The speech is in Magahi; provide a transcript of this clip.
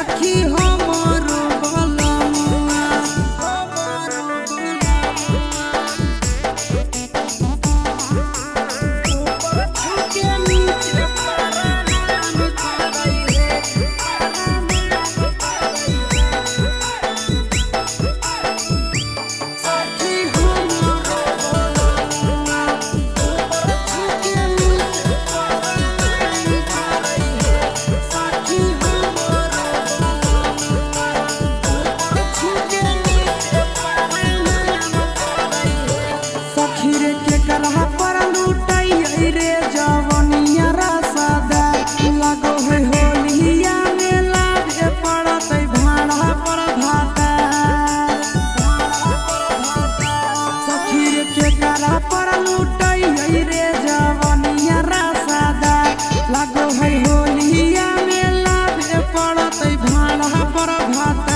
सखी हमरो बलमुआ, हमरो बलमुआ। ऊपर छूके नीचे प्रणाम करै हे, प्रणाम करै हे। सखी हमरो बलमुआ, ऊपर छूके नीचे प्रणाम करै हे। सखी हमरो बलमुआ, ऊपर छूके नीचे प्रणाम करै हे। सखी रे के करहा पर लूटै रे जवनिया रसदा, लगो है होलिया में लागे पड़तै भाड़ा पर भाता। सखी रे के करहा पर लूटै रे जवनिया रसदा, लगो है होलिया में लागे पड़तै भाड़ा पर भाता।